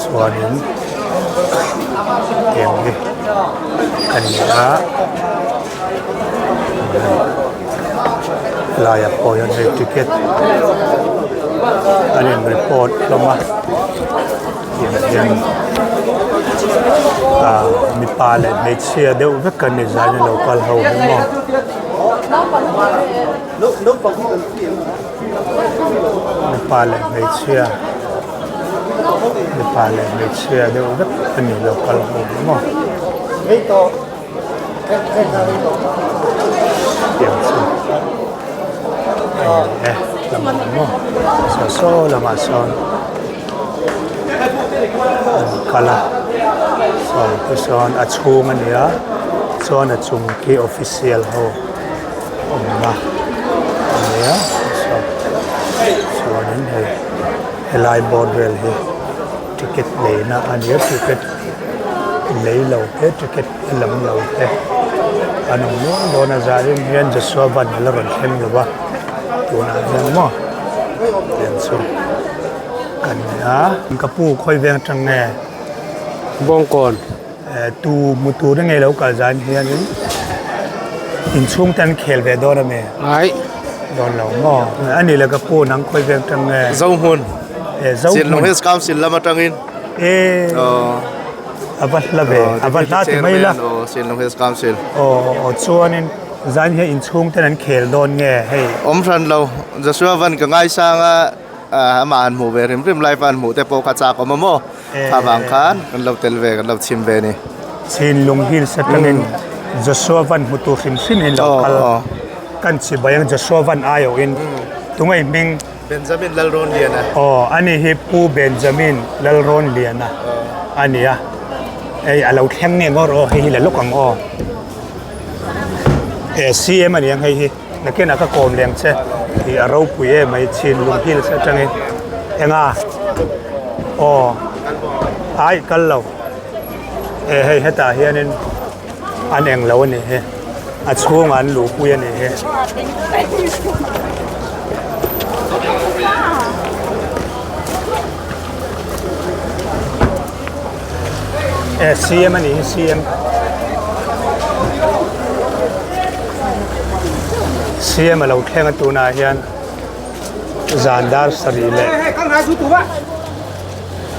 Chuanin tiang hi a ni a laiah pawh hian hei ticket an in report hlawm a tiang hian ah mipa leh hmeichhia deuh vek an ni zan in lo kal ho hi maw. Mipa leh hmeichhia mipa leh hmeichhia deuh vek a ni lo kal ho hi maw tiang chu a ni e lamah maw saw saw lamah sawn an kal a saw te sawn a chhung a ni a chuan a chung khi official ho. awmna a ni a chuanin hei helai board vel hi ticket leina a ni a ticket lei lo te ticket lam lo te an awm nual dawn a zanin hian Joshua van a la rawn thleng lo va tunah hian maw tiang chu kan ni a ka pu khawi veng atang nge Bawngkawn. Tu hmu tur nge lo kal zan hianin inchhung te an khel ve dawn ami? Ai. Dawn lo maw? A ni le ka pu nang khawi veng tang nge? Zohmun. E Zohmun. Chinlung Hills Council lam atangin. E. A va hla ve. A va hla ti mai la. Chinlung Hills Council. Aw aw chuanin zan hian inchhung ten an khel dawn nge hei? Awm hran lo. Joshua van ka ngaisang a amah han hmuh ve rim rim live a han hmuh te pawh kha chak awm a maw? Kha vang khan kan lo tel ve kan lo chhim ve ni. Chinlung Hills atangin Joshua van hmu tur hrim hrim in lo kal kan chibai ang Joshua van aiawhin tunge hming Benjamin Lalrawnliana. Aw ani hi Pu Benjamin Lalrawnliana a ni a hei a lo thleng nge ngawr aw hei hi la lawk ang aw e CM a ni ang hei hi. Nakinah ka kawm leng che tih a ropui em mai Chinlung Hills atangin enga aw ai kal lo e hei hetah hianin an eng lo a nih hi a chhungah an luhpui a nih hi. E CM a nih hi CM CM a lo thleng a tunah hian zan dar sarih leh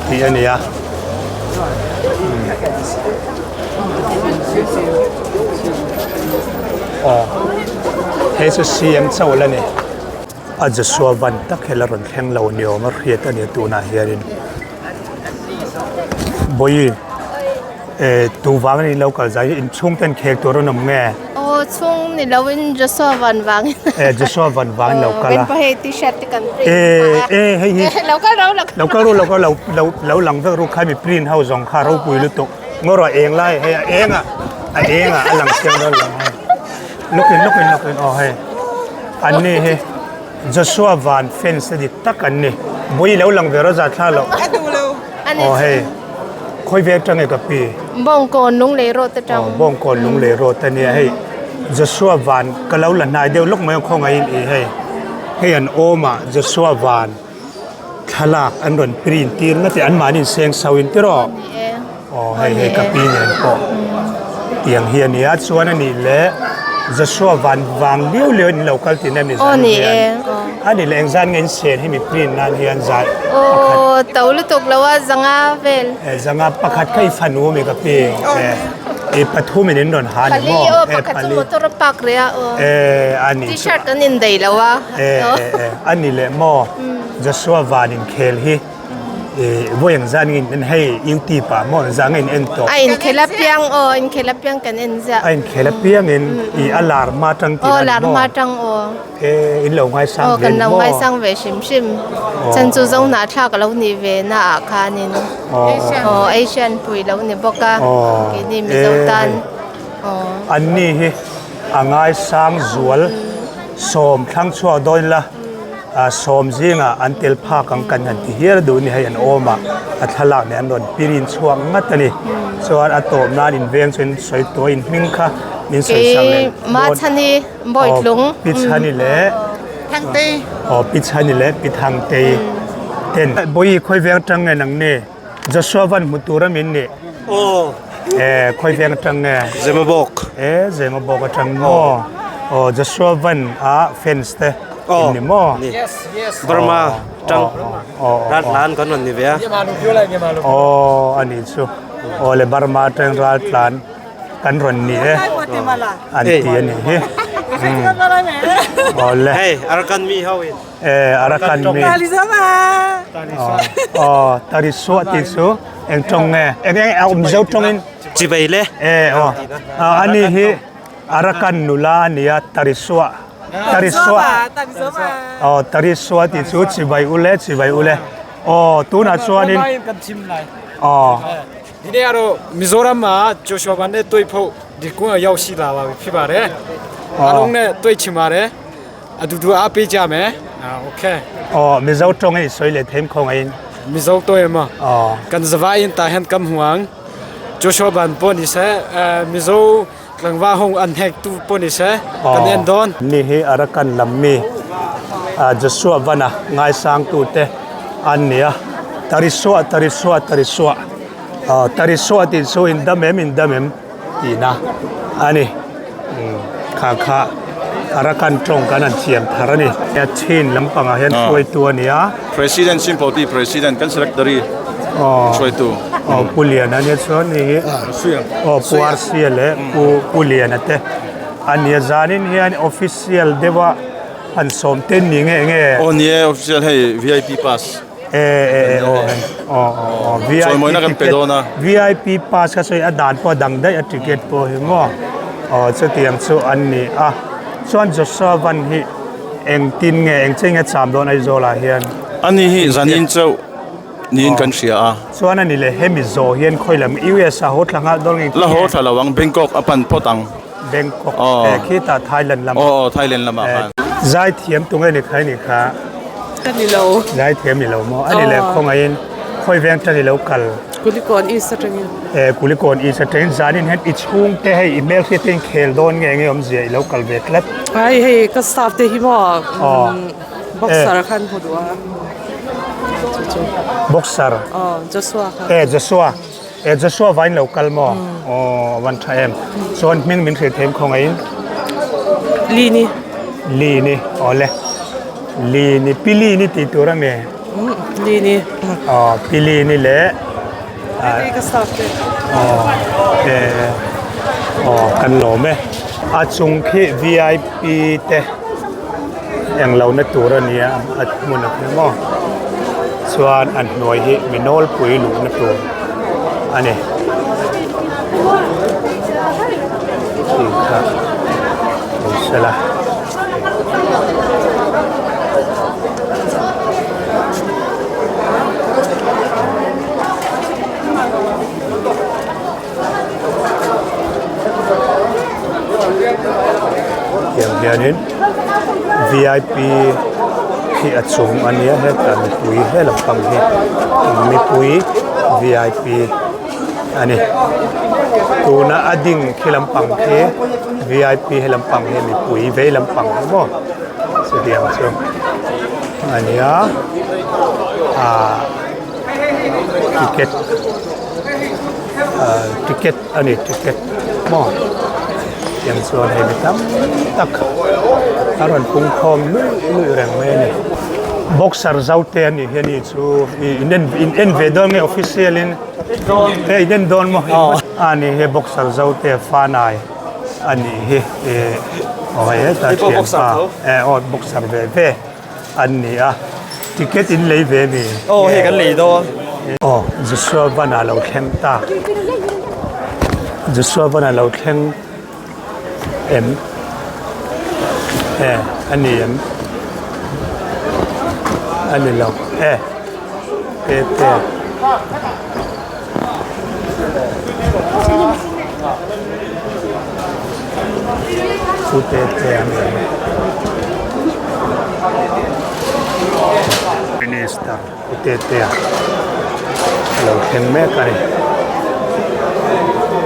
tih a ni a aw hei chu CM chauh la ni. A Joshua van tak hi la rawn thleng lo ni awm a hriat a ni tunah hianin Bawihi eh tu vang in lo kal zai hi inchhung ten khel tur an awm nge? Aw chhung ni lo in Joshua van vang in Eh Joshua van vang in lo kal a Kan pa hei t-shirt te kan print Eh eh hei hi lo kal ro lo lo kal ru lo kal lo lo lo lang vek ru khai mi print ho zawng kha ropui lutuk ngaw rawh eng lai hei a eng a a eng a a lang chiang dawn lo hei. Lawkin lawkin lawkin aw hei an ni hi Joshua van fans te dik tak an ni Bawi lo lang ve rawh zah thla loh aw hei khawi ve atang nge ka pi Bawngkawn lunglei road atang aw Bawngkawn lunglei road ania hei Joshua van ka lo la hnai deuh lawk mai ang khawngaihin i hei hei an awm a Joshua van thlalak an rawn print tir ngat e anmahni in seng so in tiraw aw hei hei ka pi nen pawh tiang hi a ni a chuan a nih leh Joshua van vang liau liau in lo kal tihna mi zan hian a nih leh engzan nge in sen hi mi print nan hian zan pakhat aw to lutuk lo a zanga vel e zanga pakhat kha i fanu a mi ka pi e i pathum in in rawn ha ni maw pali aw pakhat chu motor a park reh a aw e a nih chu t-shirt kan in daih lo a E e e a ni leh maw Joshua van inkhel hi e vawi ang zan in en hei youtube ah maw zang in en tawh. A inkhel apiang aw inkhel apiang kan en ziah. A inkhel apiang in i a lar hma tang tih a ni maw. Aw lar hma tang aw. E in lo ngaisang ve ni maw. Aw kan lo ngaisang ve hrim hrim. Chan chu zo hnah thlak a lo nih ve na ah khanin aw Asian pui lo ni bawk a keini Mizo tan aw. An ni hi a ngaisang zual. Sawm thlang chhuak dawn ila sawm zingah an tel phak ang kan han ti hial duh ni hei an awm a a thlalak nen an rawn pirin chhuak ngat a ni. Chuan a tawp nan inveng chu in sawi tawh a in hming kha min sawi sak leh Kei Machhani Bawitlung. Pi Chhani leh Thangtei. Aw Pi Chhani leh Pi Thangtei ten. Bawi khawi veng atang nge nang ni? Joshua van hmu tur a min nih. Aw. E khawi veng atang nge? Zemabawk. E Zemabawk atang maw? Aw Joshua van a fans te in ni maw? Yes yes. Burma tang ral tlan kan rawn ni ve a. Aw ani chu. Aw le Burma tang ral tlan kan rawn ni e an ti a nih hi. Aw le. Hei Arakan mi ho in. E Arakan mi. Aw Tarisua tih chu eng tawng nge? Eng eng a awm zo tawngin. Chibai le. E aw ani hi Arakan nula a nia Tarisua. Tarisua. Aw Tarisua tih chu chibai ule chibai ule. Aw tunah chuanin. Aw. ဒီနေ့ကတော့မီဇိုရမ်မှာဂျိုရှွာဘန်နဲ့တွေ့ဖို့ဒီကွန်းကိုရောက်ရှိလာပါပြီဖြစ်ပါတယ်အားလုံးနဲ့တွေ့ချင်ပါတယ်အတူတူအားပေးကြမယ်အာโอเค Aw Mizo tawng i sawi leh theim khawng aiin. Mizo tawng em a. Aw. Kan zavain tah hian kam huang Joshua Van pawh ni se Mizo tlangva hung an hek tu pawh ni se kan en dawn. Ni hi Arakan lam mi Joshua Van-a ngaisang tute an ni a, Tarisua Tarisua Tarisua Tarisua tih chu in dam em in dam em tihna a ni. Kha kha Arakan tawng kan han thiam thar a ni. Chin lampangah hian hruaitu a ni a. President Simple President kan Secretary hruaitu. Aw Pu Liana nia chuan hei hi aw Pu Arsia leh Pu Pu Liana te a nia zanin hian official deuha han sawm te ni nge enge aw ni e official hei vip pass e e e aw hei aw aw aw vip chawimawina kan pe dawn a vip pass kha sawi a dan pawh a dang daih a ticket pawh hi maw aw chutiang chu an ni a chuan Joshua Van hi engtin nge engchen nge cham dawn Aizawl ah hian ani hi zanin chauh Niin kan hria a. Chuan a ni le, hemi zawh hian khawi lam US a haw thla nghal dawn nge? La haw thla lo ang, Bangkok a pan phawt ang. Bangkok, eh khitah Thailand lamah. Aw aw, Thailand lamah khan. Zaithiam tunge ni kha i nih kha? Ka ni lo. Zaithiam ni lo maw? A ni le, khawngaihin khawi veng tan i lo kal? Kulikawn East atangin. Eh, Kulikawn East atangin zanin hian i chhungte hei i hmelhriat te in khel dawn nge nge awmzia i lo kal ve tlat? Ai hei ka staff te hi maw? Aw. Boxer khan hmu duh a. Boxer. Aw, Joshua kha. Eh, Joshua. Eh, Joshua vain lo kal maw? Aw, van tha em. Chuan hming min hrilh theim khawngaih in. Lini. Lini, aw le. Lini, pi Lini tih tur a mi? Lini. Aw, pi Lini le. Hei ka staff te. Aw, eh, aw, kan lawm e. A chung khi VIP te eng lo na tur a nia a hmun a khi maw chuan an hnuai hi mi nawlpui luh na tur a ni tih kha ni sela. Tiang hianin vip khi a chung a nia hetah mipui he lampang hi mipui vip a ni tuna a ding khi lampang khi vip he lampang hi mipui vei lampang hi maw chutiang chu a nia ah ticket ah ticket a ni ticket maw tiang chuan hei mi tam tak a rawn pung khawm luih luih reng mai a ni boxer zo te a nih hi a ni chu ih in en in en ve dawn nge official in hei in en dawn maw a ni hi boxer zo te fanai a nih hi ih aw hei hetah thianpa eh aw boxer ve ve. An ni a, ticket in lei ve mi? Aw hei kan lei dawn. Aw Joshua van ah lo thleng ta. Joshua van ah lo thleng em? E a ni em? A ni lo e te te. Pu te te a ni em? Minister Pu Tetea a lo thleng mek a ni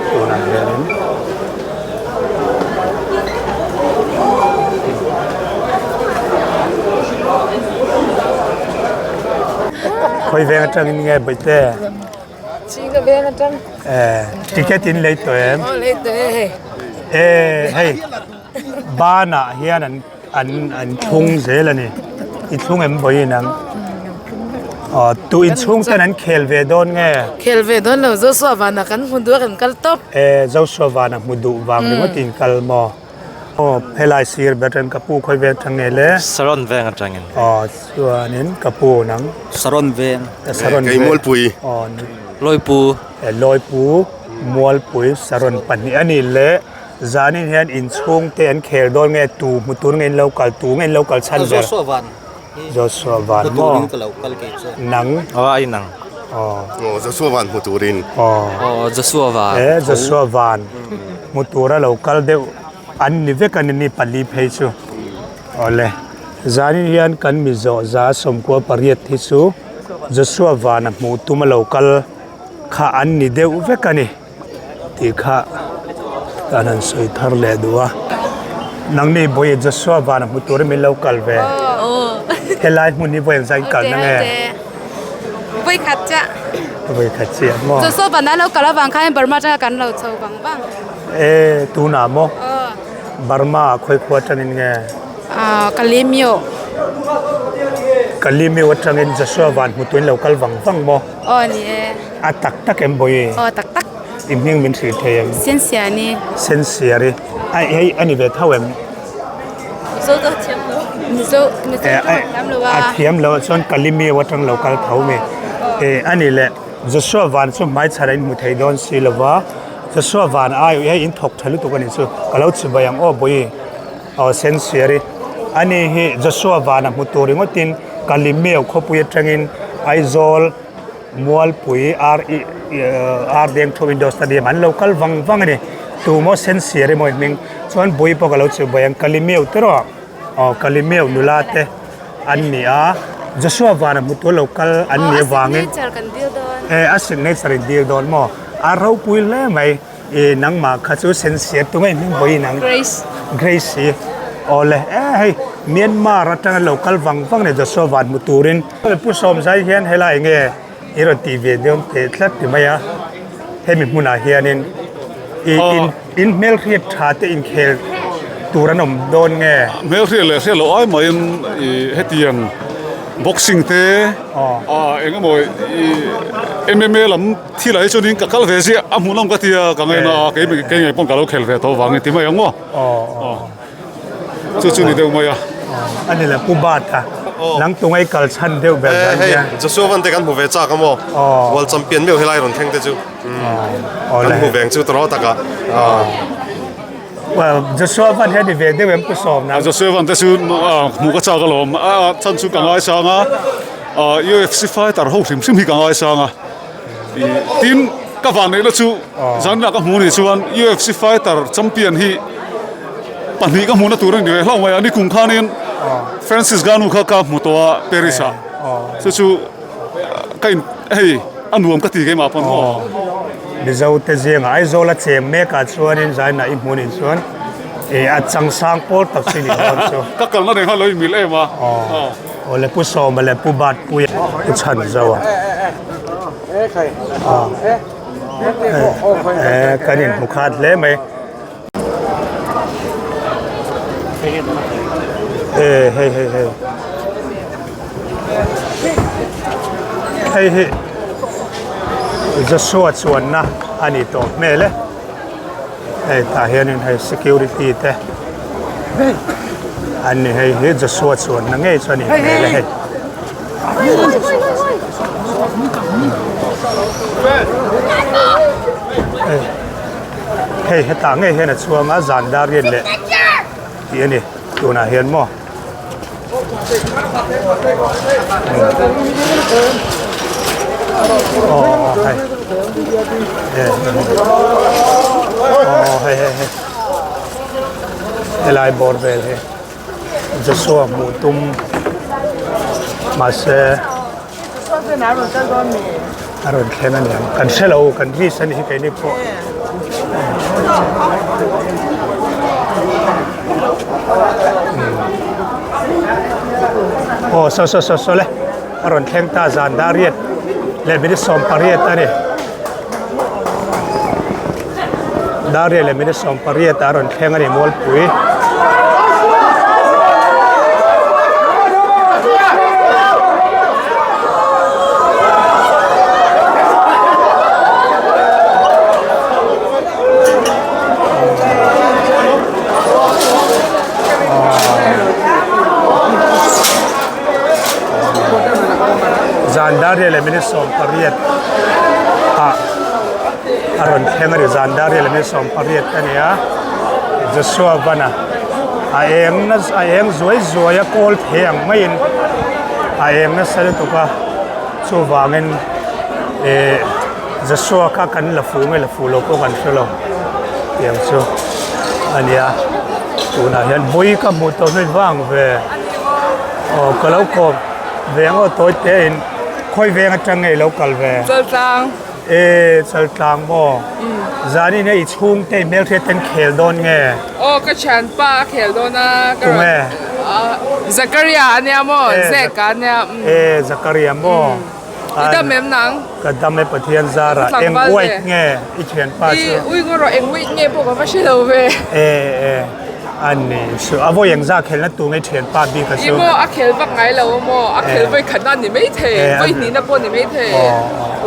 tunah hianin. Khawi veng atangin nge Bawihte? Chinga veng atang. Eh, ticket in lei tawh em? Aw lei tawh e hei. Eh, hei banah hian an an an thlung zel a ni. I thlung em vawiin ang? Aw, tu inchhung ten an khel ve dawn nge? Khel ve dawn lo, Joshua vanah kan hmu duh a kan kal tawp. Eh, Joshua vanah hmu duh vang ringawt in kal maw? Aw, helai sir ber atangin ka pu khawi veng atang nge le? Saron veng atangin. Aw, chuanin ka pu nang. Saron veng. Saron veng. Kei Mualpui. Aw. Lawipu. Lawipu, Mualpui, Saron pahnih a ni le. Zanin hian inchhung te an khel dawn nge tu hmu tur nge in lo kal tu nge in lo kal chhan ber? Joshua Van. Joshua Van maw? Hmu turin ka lo kal kei chu. Nang? Aw a inang. Aw. Aw Joshua Van hmu turin. Aw. Aw Joshua Van. E Joshua Van hmu tura lo kal deuh an ni vek a ni ni pali phei chu. Awle zanin hian kan Mizo za sawmkua pariat hi chu Joshua Van a hmuh tum a lo kal kha an ni deuh vek a ni. Tih kha kan han sawi thar leh duh a. Nangni Bawihi Joshua vana hmu turin min lo kal ve. Helai hmun hi vawi engzah in kalna nge? Vawi khat chiah. Vawi khat chiah maw? Joshua vana lo kal avang khan Burma atanga kan lo chho vang vang. E tunah maw? Burma ah khawi khua atangin nge? Kalemyo. Kalemyo atangin Joshua van hmu turin lo kal vang vang maw? Aw ni e. A tak tak em Bawihi? Aw tak tak. I hming min hrih thei em? Sensiari. Sensiari. Ai hei a ni ve tho em? Mizo chu a thiam lo. Mizo Mizo chu a thiam lo a. A thiam lo chuan Kalimeu atang lo kal tho mi. E a ni le Joshua van chu hmaichhar a inhmu thei dawn si lo va. Joshua van ai hei in thawk tha lutuk a nih chu. Ka lo chibai ang aw Bawihi. Aw Sensiari. Ani hi Joshua van a hmu tur ringawtin Kalimeu khawpui atangin Aizawl Mualpui ar i ar deng thu Indoor Stadium an lo kal vang vang a ni. Tumaw Sensiar emaw i hming chuan bui pawh ka lo chhiu buai ang Kalimeu te rawh aw Kalimeu nula te an ni a Joshua vana hmu tur lo kal an nih avangin e a signature in dil dawn maw a ropui hle mai. I nangmah kha chu sensiat tu ngei hming vawiin ang. Grace. Grace hi. Awle e hei Myanmar atanga lo kal vang vang nei Joshua van hmu turin. Pu Sawmzai hian helai nge i rawn tih ve dawn teh tlat ti mai a. Hemi hmunah hianin i in in hmelhriat tha te inkhel tur an awm dawn nge. Hmelhriat leh hriat loh ai maiin i hetiang boxing te eng emaw i MMA lam Thil ah hi chuanin ka kal ve ziah a hmuhnawm ka tia ka ngaina a kei kei ngei pawn ka lo khel ve tawh vangin ti mai ang maw aw chu chu ni deuh mai a. A ni le Pu Bat a nang tungai kal chhan deuh ber dan hian. Hei Joshua van te kan hmu ve chak a maw World Champion meuh helai rawn thleng te chu kan hmu veng chu tawrh takah. Well Joshua van hian ni ve deuh em Pu Sawm nang. Joshua van te chu hmuh ka chak alawm a chhan chu ka ngaisang a UFC fighter ho hrim hrim hi ka ngaisang a. Tin, ka van neihna chu zanah ka hmu nih chuan UFC fighter champion hi pahnih ka hmuhna tur a ni ve hlauh mai a, ni kum khanin Francis Ngannou kha ka hmu tawh a Paris ah, chu chu ka in hei a nuam ka ti keimah pawn maw. Mizo te zingah Aizawl a cheng mek ah chuanin zainah i hmu nih chuan a changsang pawl tak chu i nih dawn chu. Ka kalna reng kha lo inmil em a. Aw le Pu Sawma leh Pu Batpuia Pu Chhanzo a. Eh kan inhmu khat hle mai. Eh hei hei hei. Hei hi Joshua chuanna a ni tawh hmel e. Hei tah hianin hei security te an ni hei hi Joshua chuanna ngei chu a ni hmel e hei. Hei hetah ngei hian a chhuang a zan dar riat leh tih a ni tunah hian maw. Aw hei aw hei hei hei helai bawr vel hi Joshua hmuh tum mahse. A rawn thleng a niang kan hre lo kan list a ni hi keini pawh. Aw saw saw saw saw le a rawn thleng ta zan dar riat leh minute 18 a ni. Dar riat leh minute 18 a rawn thleng a ni Mualpui. Zan dar riat leh minute 18 ah a rawn thleng a ni zan dar riat leh minute 18 a ni a Joshua van a a eng na a eng zuai zuai a kawl thei ang maiin a eng nasa lutuk a chuvangin eh Joshua kha kan la fu nge la fu lo pawh kan hre lo tiang chu a nia tunah hian vawi ka hmuh tawh hnuai vang ve aw ka lo kawp ve ang aw tawi te in khawi veng atang nge i lo kal ve Chaltlang e Chaltlang maw zanin hi i chhungte i hmelhriat ten khel dawn nge aw ka thianpa a khel dawn a ka rawn tunge Zakaria ania maw Zeka ania e Zakaria maw I dam em nang? Ka dam e Pathian zara. Eng weight nge i thianpa chu? I ui ngaw rawh eng weight nge pawh ka va hre lo ve. E e a ni chu a vawi eng zah khelna tur nge i thianpa bik a chu? I maw a khel vak ngai lo a maw a khel vawi khatna ni mai thei vawi hnihna pawh ni mai thei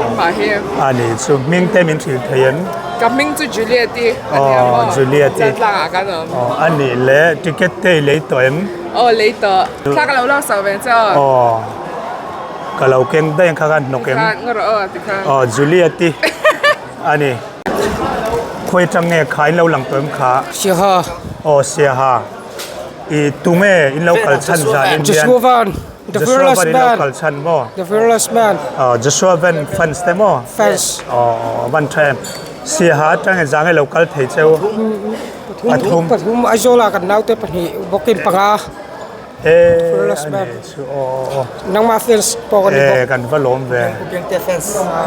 engmah hi. A ni chu hming te min hrilh thei em? Ka hming chu Juliet i a nia maw Chaltlang ah kan awm. Aw a nih le ticket te i lei tawh em? Aw lei tawh thla ka lo lak sak ve che aw. Aw. Ka lo keng daih ang kha khan hnawk em? Aw Juliet i a ni. Khawi atang nge kha in lo lang tawh em kha? Siaha. Aw Siaha. I tunge in lo kal chhan zan in hian? Joshua Van. The Joshua Van in lo kal chhan maw? The fearless man. Aw Joshua Van fans te maw? Fans. Aw van tha em. Siaha atang e zang e lo kal thei cheu? Pathum. Pathum Aizawl ah kan naute pahnih bawkin panga. E a ni chu aw aw aw. Nangmah fans pawh ka ni bawk. E kan va lawm ve.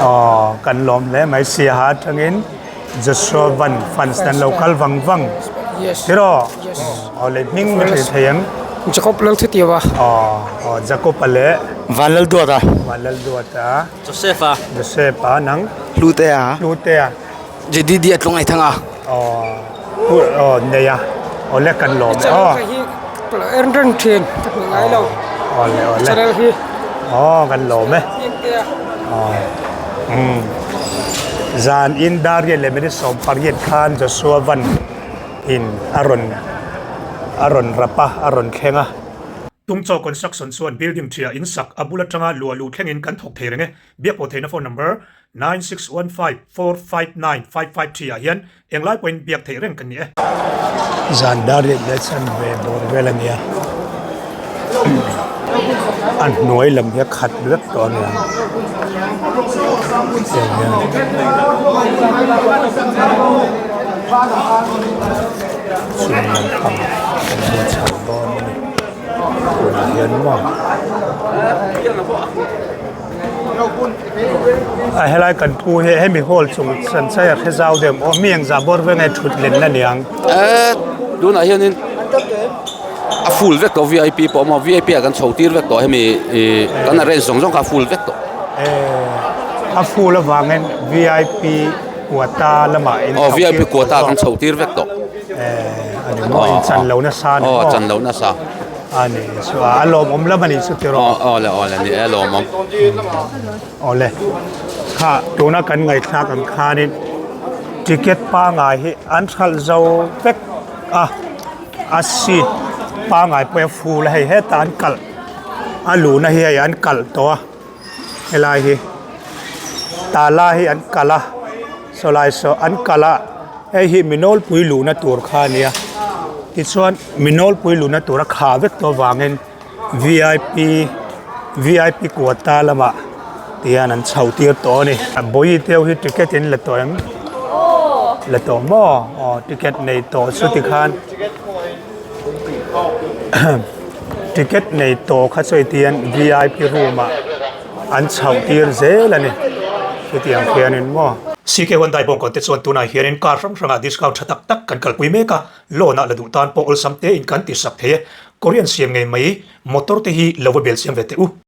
Aw kan lawm hle mai Siaha atangin Joshua Van fans te an lo kal vang vang. Yes. Tiraw? Yes. Aw leh hming mi hrilh thei ang. Jacob Lalthutiawa. Aw aw Jacob a leh. Vanlalduata. Vanlalduata. Joseph a. Joseph a nang. Hlutea. Hlutea. JDD a tlung aithang a. Aw aw nei a aw le kan lawm e aw. Hi en reng thin ka hmu ngai lo. Aw le aw le. Channel hi. Aw kan lawm e. Aw um zan in dar riat leh minute 18 khan Joshua van in a rawn a rawn rap a a rawn thleng a. Tungchaw Construction chuan building ṭhia in sak a bul aṭanga luah luh thlengin kan thawk thei reng e. Biak pawh theihna phone number 9615459553 ah hian englai pawhin biak theih reng kan ni e. Zan dar riat leh chan ve bawr vel a nia. A hnuai lam hi a khat vek tawh a nia. Tiang hian. Chung lampang kan hmu chho dawn a ni. Tunah hian maw. A helai kan pu hi hemi hall chung sanchai a hre zau deuh maw mi engzah bawr veng nge thut len na niang. Eh tunah hianin a full vek tawh vip pawh maw vip ah kan chho tir vek tawh hemi ih kan arrange zawng zawng kha a full vek tawh. Eh a full avangin vip quota lamah in Aw vip quota kan chho tir vek tawh. Eh a ni maw in chan lo nasa a ni maw. Aw chan lo nasa. A ni chu a lawmawm lam a ni chu tiraw? Aw aw le aw le ni e lawmawm. Aw le kha tuna kan ngaihthlak ang khanin ticket pangai hi an hralh zo vek a a seat pangai pawh a full a hei hetah an kalh a luhna hi hei an kalh tawh a helai hi tala hi an kalh a sawlai saw an kalh a hei hi mi nawlpui luhna tur kha a nia tichuan mi nawlpui luhna tura khah vek tawh avangin vip vip quota lamah tihian an chho tir tawh a ni bawi te ho hi ticket in la tawh em la tawh maw aw ticket nei tawh chu tikhan ticket nei tawh kha chu hetiang vip room ah. an chhoh tir zel a ni khitiang khianin maw. CK Hyundai bawngkawn te chuan tunah hianin car hrang hrangah discount tha tak tak kan kalpui mek a, loan ah la duh tan pawh awlsam tein kan ti sak thei e. Korean siam ngei mai motor te hi lo va bel siam ve teh u.